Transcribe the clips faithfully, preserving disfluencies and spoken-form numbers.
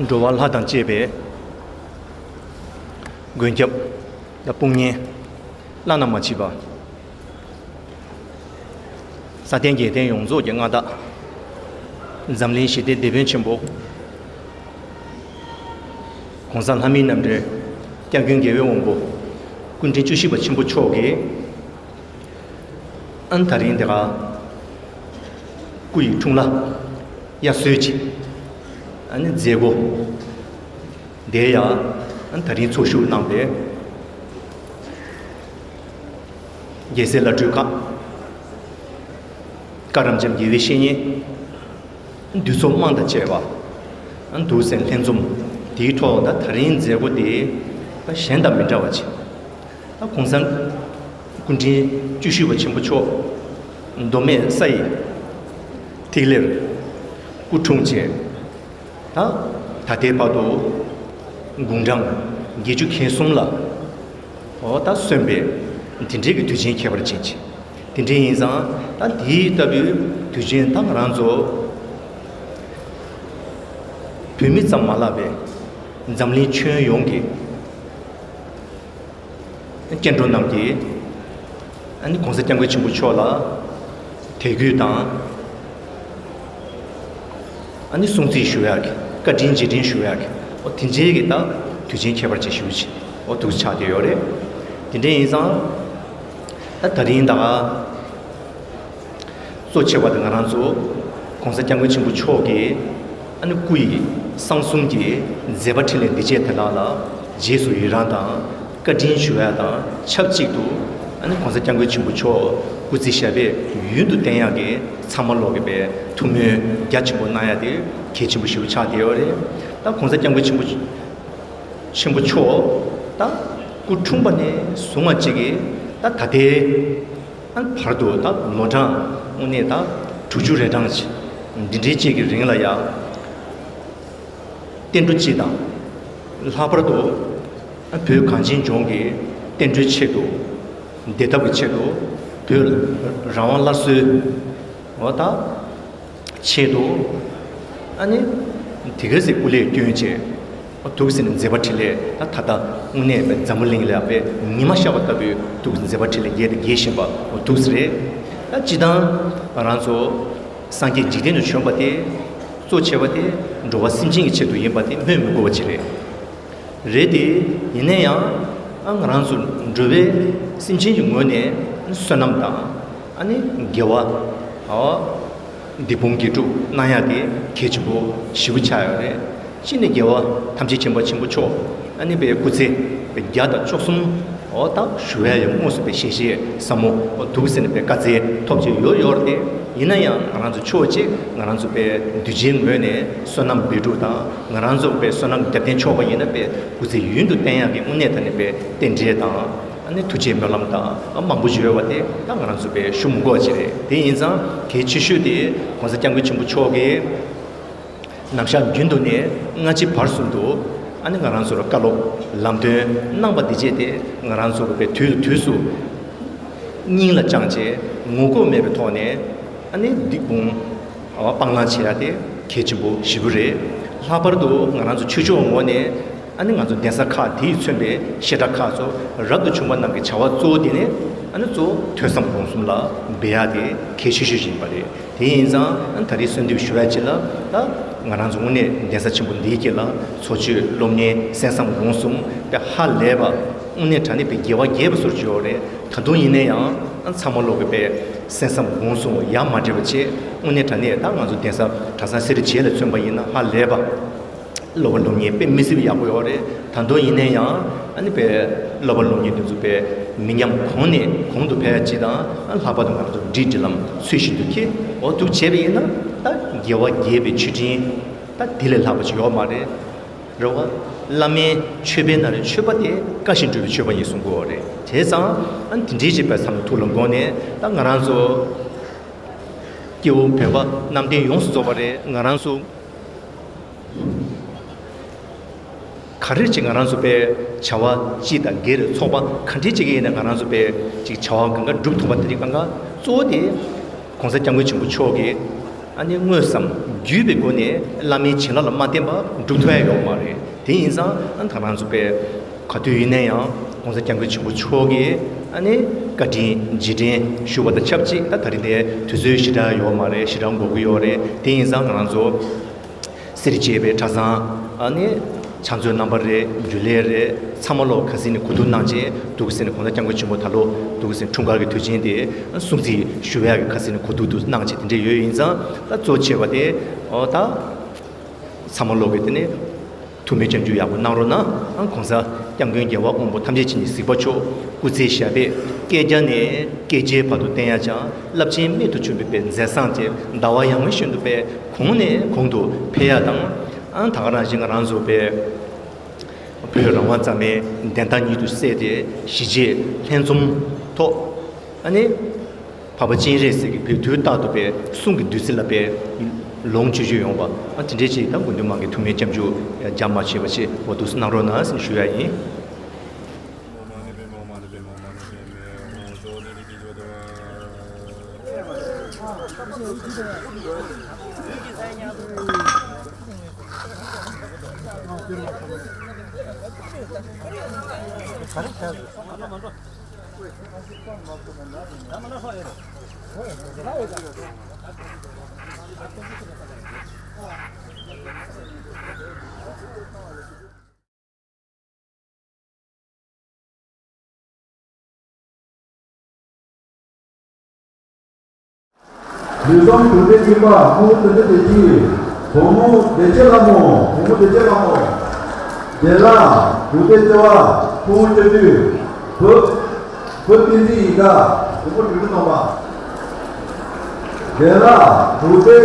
འགྲོ་བ་ལྷ་དང་བཅས་པའི་མགོན་སྐྱབས་དང་དཔུང་གཉེན་བླ་ན་མ་མཆིས་པ། ས་སྟེང་རྒྱལ་བསྟན་ཡོངས་རྫོགས་ཀྱི་མངའ་བདག་འཛམ་གླིང་ཞི་བདེའི་དེད་དཔོན་ཆེན་པོ་༸གོང་ས་ལྷ་མིའི་རྣམ་འདྲེན་སྐྱབས་མགོན་རྒྱལ་བའི་དབང་པོ་སྐུ་ཕྲེང་བཅུ་བཞི་པ་ཆེན་པོ་མཆོག་གིས། ཨ་ནི་ད་རིང་དེ་ག་སྐུ་ཡི་འཁྲུངས་ལྷ་དབྱར་གསོལ་གྱི་ཨ་ནི་མཛད་སྒོ་དེ་ཡང་ཨ་ནི་ད་རིང་ཚོགས་ཞུགས་གནང་བའི་རྒྱལ་སྲས་བླ་སྤྲུལ་ཁག་བཀའ་རབ་འབྱམས་རྒྱལ་བའི་བཤེས་གཉེན། འདུས་ཚོགས་དམངས་དང་བཅས་པ། འདུག་སེ་ལྷན་འཛོམས་དེའི་ཐོག་ད་ད་རིང་མཛད་སྒོ་དེ་ད་གཞན་དང་མི་འདྲ་བ་ཅིག་ད་༸གོང་ས་སྐུ་ཕྲེང་བཅུ་བཞི་པ་ཆེན་པོ་མཆོག་མདོ་སྨད་ས་ཡི་ཐིག་ལེར་སྐུ་འཁྲུངས་བྱས། ད་ད་ལྟའི་བར་དུ་དགུང་གྲངས་བརྒྱད་ཅུ་གྱ་གསུམ་ལ། འོ་ད་སོན་པའི་འདི་འདྲའི་གི་དུས་ཆེན་ཁྱད་པར་ཅན་ཅིག་དེ་འདྲའི་ཡིན་ཙང་ད་འདི་ལྟ་བུའི་དུས་ཆེན་ད་ང་རང་ཚོ་བོད་མི་ཙམ་མ་ལབ་པའི་འཛམ་གླིང་ཁྱོན་ཡོངས་ཀྱི་སྐྱེ་འགྲོ་རྣམས་ཀྱིས་ཨ་ནི་༸གོང་ས་༸སྐྱབས་མགོན་ཆེན་པོ་མཆོག་ལ་དད་གུས་དང་། ཨ་ནི་སྲུང་བརྩི་ཞུ་ཡག་གི་བཀའ་དྲིན་རྗེས་དྲན་ཞུ་ཡག་གི་འོ་དེ་འདྲའི་གི་ད་དུས་ཆེན་ཁྱད་པར་ཅན་ཞེ་པོ་ཅིག་འོ་འདུག་ཆགས་བསྡད་ཡོད་རེད། དེ་འདྲ་ཡིན་ཙང་ད་ད་རིང་ད་ག་གཙོ་ཆེ་བ་དེ་ང་རང་ཚོ་༸གོང་ས་༸སྐྱབས་མགོན་ཆེན་པོ་མཆོག་གི་ཨ་ནི་སྐུ་ཡི་གསང་གསུམ་གྱི་མཛད་པ་འཕྲིན་ལས་འདི་བཅས་དེ་དག་ལ་རྗེས་སུ་ཡི་རང་དང་བཀའ་དྲིན་ཞུ་ཡག་དང་ཆབས་ཅིག་ཏུ་ ཨ་ནི་༸གོང་ས་༸སྐྱབས་མགོན་ཆེན་པོ་མཆོག་སྐུ་ཚེ་ཞབས་པད་ཡུན་དུ་བརྟན་ཡག་གི་ཚང་མ་ལོག་གི་པའི་ཐུགས་སྨོན་རྒྱ་ཆེན་པོ་གནང་ཡག་དེ་གལ་ཆེན་པོ་ཞེ་པོ་ཆགས་བསྡད་ཡོད་རེད། ད་༸གོང་ས་༸སྐྱབས་མགོན་ཆེན་པོ་ཆེན་པོ་མཆོག་ད་སྐུ་འཁྲུངས་པ་ནས་བཟུང་བ་གཅིག་གིས་ད་ད་ལྟའི་ཨ་བར་དུ་ད་ལོ་གྲངས་དངོས་གནས་ད་དྲུག་ཅུ་རེ་གྲངས་ཅིག་འདི་འདྲའི་གཅིག་གི་རིང་ལ་ཡ། བསྟན་འགྲོ་སྤྱི་དང་། ལྷག་པར་དུ་བོད་གངས་ཅན་ལྗོངས་ཀྱི་བསྟན་འགྲོའི་ཆེད་དུ། བདེ་ཐབས་ཀྱི་ཆེད་དུ། བོད་རང་དབང་སླར་གསོའི་འོ་ད་ཆེད་དུ། ཨ་ནི་དེ་ག་ཟེ་སྐུ་ལས་བསྐྱོན་བྱས། འདུག་ཟེར་ནས་མཛད་པ་འཕྲིན་ལས་ད་ད་ལྟ་དངོས་གནས་པའི་འཛམ་བུ་གླིང་ལ་ཡང་པའི་ཉི་མ་ཤར་བ་ལྟ་བུའི་འདུག་མཛད་པ་འཕྲིན་ལས་རྒྱས་དང་རྒྱས་བཞིན་པ་འདུག་ཟེར་རེད། ད་སྤྱི་བཏང་ང་རང་ཚོ་སངས་རྒྱས་འཇིག་རྟེན་དུ་བྱོན་པ་དེ་གཙོ་ཆེ་བ་དེ་འགྲོ་བ་སེམས་ཅན་གྱི་ཆེད་དུ་ཡིན་པ་དེ་སྨོས་མི་དགོས་པ་ཅིག་རེད། རེད་དེ། ཡིན་ན་ཡང་ཨ་ང་རང་ཚོ་འགྲོ་བའི་སེམས་ཅན་གྱི་ངོས་ནས་བསོད་ནམས་དང་ཨ་ནི་དགེ་བ། ཨ་སྡིག་སྤོང་དགེ་སྒྲུབ་གནང་ཡག་དེ་གལ་ཆེན་པོ་ཞེ་པོ་ཆགས་ཡོད་རེད། གཅིག་ནས་དགེ་བ་ཐམས་ཅད་མཁྱེན་པ་ཆེན་པོ་མཆོག་ཨ་ནི་པའི་སྐུ་ཚེ་བརྒྱ་དང་བཅུ་གསུམ་འོ་ད་བཞུགས་ཡག་ཡང་དངོས་སུ་པའི་ཞལ་བཞེས་ཟབ་མོ་འདུག་ཟེར་ནས་པའི་བཀའ་སྩལ་ཐོབ་ཅེས་ཡོད་ཡོད་རེད་དེ། ཡིན་ན་ཡང་ང་རང་ཚོ་ཕྱོགས་གཅིག་ང་རང་ཚོ་པའི་གདུལ་བྱའི་ངོས་ནས་བསོད་ནམས་འབད་འབྲུག་དང་ང་རང་ཚོ་པའི་བསོད་ནམས་རྒྱབ་རྟེན་ཆོག་པ་ཡིན་ན་པའི་སྐུ་ཚེ་ཡུན་དུ་བརྟན་ཡག་གི་དངོས་གནས་ད་ནི་པའི་རྟེན་འབྲེལ་དང་། ཨ་ནི་ཐུགས་རྗེའི་སྨོན་ལམ་དང་མང་པོ་ཡོད་པ་དེ་ད་ང་རང་ཚོ་པའི་ཞུ་མི་དགོས་ཅི་རེད། དེ་ཡིན་ཙང་གལ་ཆེ་ཤོས་དེ་༸གོང་ས་༸སྐྱབས་མགོན་ཆེན་པོ་མཆོག་གིས་ནམ་ཞག་རྒྱུན་དུ་ནས་སྔ་ཕྱི་བར་གསུམ་དུ་ཨ་ནི་ང་རང་ཚོར་བཀའ་སློབ་ལམ་སྟོན་གནང་བ་འདི་བཅས་དེ་ང་རང་ཚོ་པའི་དུས་དུས་སུ་སྙིང་ལ་བཅངས་བྱས་ངོ་ལྐོག་མེད་པའི་ཐོག་ནས་ཨ་ནི་སྡིག་སྤོང་སྤང་བླང་བྱེད་ཡ་དེ་གལ་ཆེན་པོ་ཞེ་པོ་རེད། ལྷག་པར་དུ་ང་རང་ཚོ་ཆོས་ཕྱོགས་ངོས་ནས། ཨ་ནི་ང་ཚོ་གདན་ས་ཁག་དེས་མཚོན་པའི་བཤད་གྲྭ་ཁག་ཚོ་རབ་ཏུ་བྱུང་བ་རྣམས་ཀྱི་བྱ་བ་གཙོ་བོ་དེ་ནི་ཨ་ནི་གཙོ་བོ་ཐོས་བསམ་སྒོམ་གསུམ་ལ་འབད་ཡག་དེ་གལ་ཆེ་ཤོས་ཤིག་ཡིན་པ་རེད། དེ་ཡིན་ཙང་ཨ་ནི་ད་རེས་གསོལ་འདེབས་ཞུ་ཡག་ཅིག་ལ་ད་ང་རང་ཚོ་དངོས་གནས་གདན་ས་ཆེན་པོ་འདིའི་དཀྱིལ་ལ་ཚོགས་མཆོད་སློབ་གཉེར་གསན་བསམ་སྒོམ་གསུམ་དཔེ་ཧ་ལས་པ་དངོས་གནས་དྲང་གནས་དཔེ་དགེ་བ་རྒྱས་པ་སོར་ཅིག་ཡོད་རེད། ད་དུང་ཡིན་ན་ཡང་ཨ་ཚང་མ་ལོག་གི་དཔེ་གསན་བསམ་སྒོམ་གསུམ་ཡ་མ་བྲལ་བ་བྱས་དངོས་གནས་དྲང་གནས་ད་ང་ཚོ་གདན་ས་གྲྭ་ཚང་སེ་ར་བྱེས་ལ་མཚོན་པ་ཡིན་ན་ཧ་ལས་པ། སློབ་པ་སློབ་གཉེར་དཔེ་མི་སྲིད་པ་ཡག་པོ་ཡོད་རེད། ད་དུང་ཡིན་ན་ཡང་ཨ་ནི་པའི་སློབ་པ་སློབ་གཉེར་དེ་ཚོ་པའི་མི་ཉམས་གོང་ནས་གོང་དུ་འཕེལ་ཡག་ཅིག་དང་ཨ་ལྷག་པར་དུ་ང་ཚོ་སྒྲིག་སྒྲིག་ལམ་ཚུལ་བཞིན་དུ་འཁྱེར་འོ་འདུག་བྱས་པ་ཡིན་ན་ད་དགེ་བ་རྒྱས་པའི་མཆོད་སྤྲིན་ད་དེ་ལས་ལྷག་པ་ཅིག་ཡོད་མ་རེད། རེད་བ། བླ་མའི་མཆོད་པའི་ནང་ནས་མཆོད་པ་དེ་བཀའ་བཞིན་སྒྲུབ་པའི་མཆོད་པ་ཡིན་གསུང་གི་ཡོད་རེད། བྱས་ཙང་ཨ་ནི་དེ་འདྲའི་ཅིག་པའི་བསམ་བློ་ཐུགས་ལ་དགོངས་ནས་ད་ང་རང་ཚོ་སྐྱེ་བོ་བོད་པ་རྣམ་ལྡན་ཡོངས་སུ་རྫོགས་པ་རེད། ང་རང་ཚོ་ག་རེ་ཅིག་ང་རང་ཚོ་པའི་བྱ་བ་སྤྱི་དང་སྒེར་ཚོགས་པ་ག་འདྲ་ཅིག་ཡིན་ན་ང་རང་ཚོ་པའི་ཅིག་བྱ་བ་གང་ག་སྒྲུབ་ཐུབ་པ་དེ་རིགས་གང་ག་གཙོ་བོ་དེ་༸གོང་ས་༸སྐྱབས་མགོན་ཆེན་པོ་མཆོག་གིས་ཨ་ནི་དངོས་སམ་བརྒྱུད་པའི་སྒོ་ནས་བླ་མའི་བྱིན་རླབས་ལ་མ་བརྟེན་པར་སྒྲུབ་ཐུབ་ཡ་ཡོད་མ་རེད། དེ་ཡིན་ཙང་ཨ་ནི་ད་ང་རང་ཚོ་པའི་ག་དུས་ཡིན་ན་ཡང་༸གོང་ས་༸སྐྱབས་མགོན་ཆེན་པོ་མཆོག་གིས་ཨ་ནི་བཀའ་དྲིན་རྗེས་དྲན་ཞུ་བ་དང་ཆབས་ཅིག་ད་ད་རིང་ནས་དུས་ཚོད་ཞེ་དྲག་ཡོད་མ་རེད། ཞེ་དྲག་འགོར་གི་ཡོད་རེད། དེ་ཡིན་ཙང་ང་རང་ཚོ་སེ་ར་བྱེས་པའི་གྲྭ་ཚང་ཨ་ནི་ཕྱག་མཛོད་རྣམ་པ་རེད། རྒྱུན་ལས་རེད། ཚང་མ་ལོག་ཁ་སང་ནས་གོ་བསྡུར་གནང་བྱས་འདུག་ཟེར་ནས་༸གོང་ས་༸སྐྱབས་མགོན་ཆེན་པོ་ད་ལོ་འདུག་ཟེར་འཁྲུངས་སྐར་གྱི་དུས་ཆེན་དེ་སྲུང་བརྩི་ཞུ་བའི་ཁ་སང་ནས་གོ་བསྡུར་འདུག་གནང་བྱས་དེ་འདྲ་ཡོད། ཡིན་ཙང་ད་གཙོ་ཆེ་བ་དེ་ཨོ་ད་ཚང་མ་ལོག་གི་དེ་ནས་ཐུགས་སྨོན་སྐྱབས་འཇུག་ཡག་པོ་གནང་རོགས་གནང་། ཨང་༸གོང་ས་༸སྐྱབས་མགོན་རྒྱལ་བ་དབང་པོ་ཐམས་ཅད་མཁྱེན་ཅིང་གཟིགས་པ་མཆོག་སྐུ་ཚེ་ཞབས་པད་བསྐལ་བརྒྱ་ནས་བསྐལ་བརྒྱའི་བར་དུ་བརྟན་ཡག་ཅིག་རླབས་ཆེན་རྨད་དུ་བྱུང་བའི་པའི་མཛད་བཟང་ཅིག་ཟླ་བ་ཡང་མོའི་བཞིན་དུ་པའི་གོང་ནས་གོང་དུ་འཕེལ་ཡག་དང་། ཨང་ད་ག་རང་བཞིན་ང་རང་ཚོ་པའི་བོད་རང་དབང་གཙང་མའི་བདེན་མཐའ་ཉིད་དུ་གསལ་ཏེ་གཞིས་བྱེས་ལྷན་འཛོམས་ཐོག་ཨ་ནི། འཕགས་པ་སྤྱན་རས་གཟིགས་ཀྱི་བོད་དུས་རྟག་ཏུ་པའི་གསུང་གི་བདུད་རྩི་ལ་པའི་ལོངས་སྤྱོད་རྒྱུ་ཡོང་བ། ཨ་དེ་འདྲའི་ཅིག་དང་དགོན་སྡེ་མང་གི་ཐུགས་སྨོན་སྐྱབས་འཇུག་རྒྱ་མ་ཆེ་བ་ཆེ་བ་འདུག་གནང་རོགས་གནང་ཟེར་ཞུ་ཡ་ཡིན། ལུས་སྦྱོང་གྲུབ་འབྲས་གཉིས་པ་ཁུ་བོ་དོན་གྲུབ་བདེ་སྐྱིད། བུ་མོ་བདེ་སྐྱིད་ལྷ་མོ། བུ་མོ་བདེ་སྐྱིད་ལྷ་མོ། རྒན་ལགས་གྲུབ་འབྲས་ལྔ་པ་ཁུ་བོ་སྐྱབས་དུས། བུ། བུ་བསྟན་འཛིན་ཡིན་ད། དགོངས་པ་འགྲུབ་ཀྱི་གནང་བ། དེ་ལ་འབྲུག་སྡེ་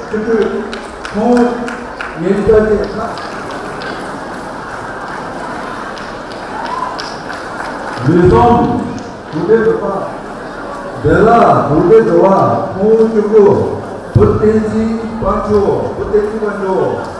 སྤྱི་འཐུས་ཁོང་ཉིན་ལྟར་གྱི་ཁ། མི་སོང་། འབྲུག་སྡེ་འབྲུག་པ། དེ་ལ་འབྲུག་སྡེ་འབྲུག་པ་ཁོང་བཅུ་དགུ། བུ་བསྟན་འཛིན་དཔལ་འབྱོར། བུ་བསྟན་འཛིན་དཔལ་འབྱོར།